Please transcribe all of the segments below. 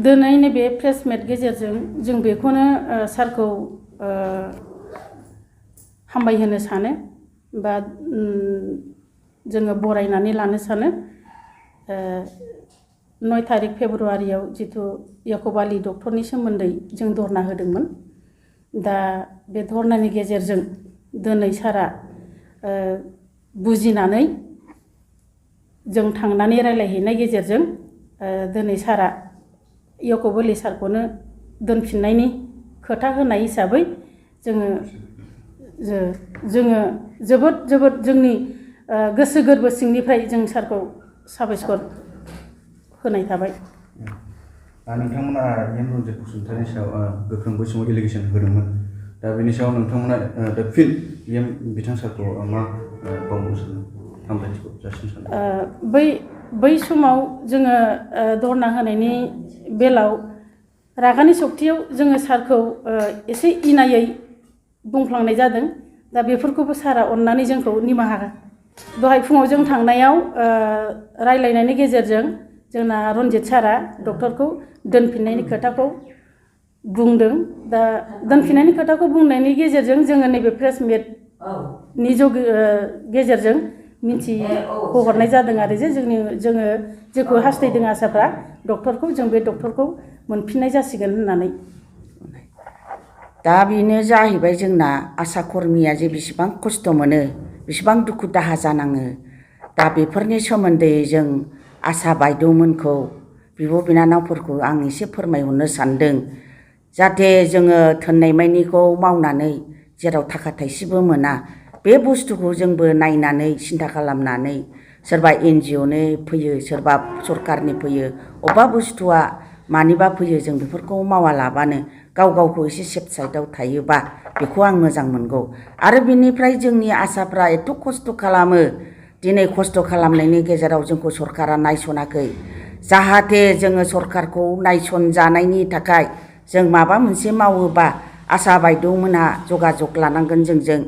दिनै नैबे प्रेस मिट गेजेरजों जों बेखौनो सारखौ हामबायहोनो सानो बा जोङो बरायनानै लानो सानो 9 तारिख फेब्रुवारियाव जिथु याकुब आली डक्टरनि सोमोन्दै जों धरना होदोंमोन दा बे धरनानि गेजेरजों दिनै सारा बुजिनानै जों थांनानै रायलायहैनाय गेजेरजों दिनै सारा याकुब आली सारखौनो दोनफिननायनि खोथा होनाय हिसाबै जोङो जोबोद जोंनि गोसो गोरबो सिंनिफ्राय जों सारखौ साबायखर होनाय थाबाय। नोंथांमोना एम रन्जित बसुमतारिनि सायाव गोख्रों बैसोमाव एलिगेसन होदोंमोन दा बेनि सायाव नोंथांमोना दा फिन एम बिथां सारखौ मा बावनो सानो हामलायथिखौ जासिनो सानो? बै समाव जोङो धरना होनायनि बेलायाव रागानि सक्तियाव जोङो सारखौ एसे इनायै बुंफ्लांनाय जादों दा बेफोरखौबो सारा अननानै जोंखौ निमाहा दहाय फुङाव जों थांनायाव रायलायनायनि गेजेरजों जोंना रन्जित सारा डक्टरखौ दोनफिननायनि खोथाखौ बुंदों दा दोनफिननायनि खोथाखौ बुंनायनि गेजेरजों जोङो नैबे प्रेस मिटनि गेजेरजों मिथिहोहरनाय जादों आरो जे जोङो जेखौ हास्थायदों आसाफ्रा डक्टरखौ जों बे डक्टरखौ मोनफिननाय जासिगोन होननानै। दा बेनो जाहैबाय जोंना आसा कर्मिया जे बेसेबां खस्थ' मोनो बेसेबां दुखु दाहा जानाङो दा बेफोरनि सोमोन्दै जों आसा बायद'मोनखौ बिब' बिनानावफोरखौ आं एसे फोरमायहरनो सानदों जाहाथे जोङो थोननाय मानिखौ मावनानै जेराव थाखा थाइसेबो मोना बे बुस्थुखौ जोंबो नायनानै सिन्था खालामनानै सोरबा NGOनि फैयो सोरबा सरकारनि फैयो अबेबा बुस्थुआ मानिबा फैयो जों बेफोरखौ मावालाबानो गावखौ एसे सेफ साइडआव थायोबा बेखौ आं मोजां मोनगौ आरो बिनिफ्राय जोंनि आसाफ्रा एथ' खस्थ' खालामो दिनै खस्थ' खालामनायनि गेजेराव जोंखौ सरकारा नायसनाखै जाहाथे जोङो सरकारखौ नायसनजानायनि थाखाय जों माबा मोनसे मावोबा आसा बायद'मोनहा जगाजग लानांगोन जोंजों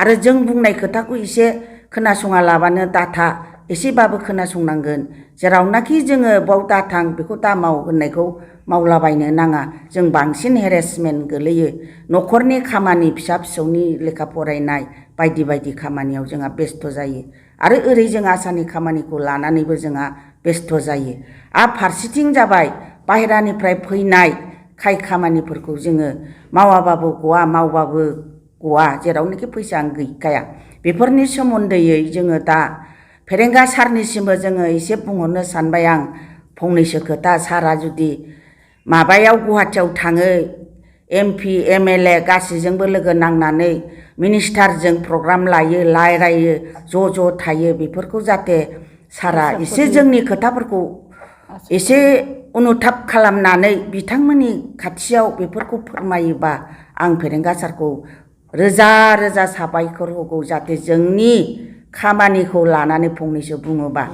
आरो जों बुंनाय खोथाखौ एसे खोनासङा लाबानो दाथा एसेबाबो खोनासंनांगोन जेरावनाखि जोङो बाव दाथां बेखौ दा माव होननायखौ मावलाबायनो नाङा जों बांसिन हेरेसमेन्ट गोलैयो न'खरनि खामानि फिसा फिसौनि लेखा फरायनाय बायदि खामानियाव जोंहा बेस्थ' जायो आरो ओरै जों आसानि खामानिखौ लानानैबो जोंहा बेस्थ' जायो आरो फारसेथिं जाबाय बाहेरानिफ्राय फैनाय खामानिफोरखौ जोङो मावाबाबो गवा मावबाबो गवा जेरावनाखि फैसा गैखाया बेफोरनि सोमोन्दैयै जोङो दा फेरेंगा सारनिसिमबो जोङो एसे बुंहरनो सानबाय आं फंनैसो खोथा सारा जुदि माबायाव गुवाहाटियाव थाङो MP MLA गासैजोंबो लोगो नांनानै मिनिस्टारजों प्रग्राम लायो रायलायो ज' थायो बेफोरखौ जाहाथे सारा एसे जोंनि खोथाफोरखौ एसे अनुताप खालामनानै बिथांमोननि खाथियाव बेफोरखौ फोरमायोबा आं फेरेंगा सारखौ रोजा साबायखर होगौ जाहाथे जोंनि खामानिखौ लानानै फंनैसो बुङोबा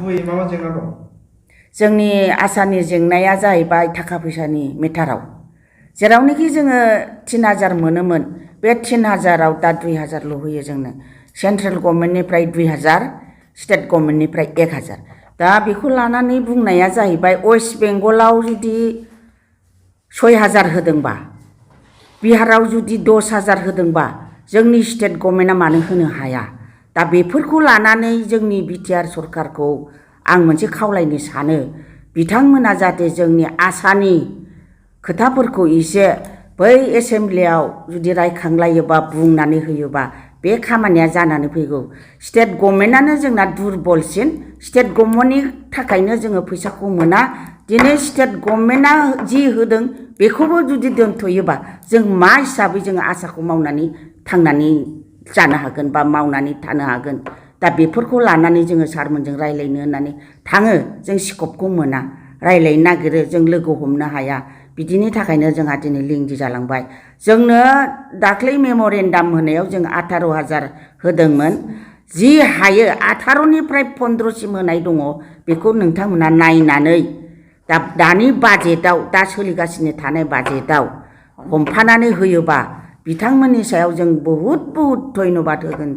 जोंनि आसानि जेंनाया जाहैबाय थाखा फैसानि मेटाराव जेरावनाखि जोङो 3000 मोनोमोन बे 3000आव दा 2000ल' होयो जोंनो सेन्ट्रेल गभर्नमेन्टनिफ्राय 2000 स्टेट गभर्नमेन्टनिफ्राय 1000 दा बेखौ लानानै बुंनाया जाहैबाय वेस्ट बेंगलाव जुदि 6000 होदोंबा बिहाराव जुदि 10000 होदोंबा जोंनि स्टेट गभर्नमेन्टआ मानो होनो हाया दा बेफोरखौ लानानै जोंनि BTR सरकारखौ आं मोनसे खावलायनो सानो बिथांमोना जाहाथे जोंनि आसानि खोथाफोरखौ एसे बै एसेमब्लियाव जुदि रायखांलायोबा बुंनानै होयोबा बे खामानिया जानानै फैगौ स्टेट गभर्नमेन्टआनो जोंना दुरबलसिन स्टेट गभर्नमेन्टनि थाखायनो जोङो फैसाखौ मोना दिनै स्टेट गभर्नमेन्टआ जि होदों बेखौबो जुदि दोनथ'योबा जों मा हिसाबै जोङो आसाखौ मावनानै थांनानै जानो हागोन बा मावनानै थानो हागोन दा बेफोरखौ लानानै जोङो सारमोनजों रायलायनो होननानै थाङो जों स्कपखौ मोना रायलायनो नागिरो जों लोगो हमनो हाया बिदिनि थाखायनो जोंहा दिनै लिंदि जालांबाय जोंनो दाख्लै मेम'रेन्डाम होनायाव जों 18000 होदोंमोन जि हायो 18निफ्राय 15सिम होनाय दङ बेखौ नोंथांमोना नायनानै दानि बाजेटआव दा सोलिगासिनो थानाय बाजेटआव हमफानानै होयोबा बिथांमोननि सायाव जों बहुत धन्यबाद होगोन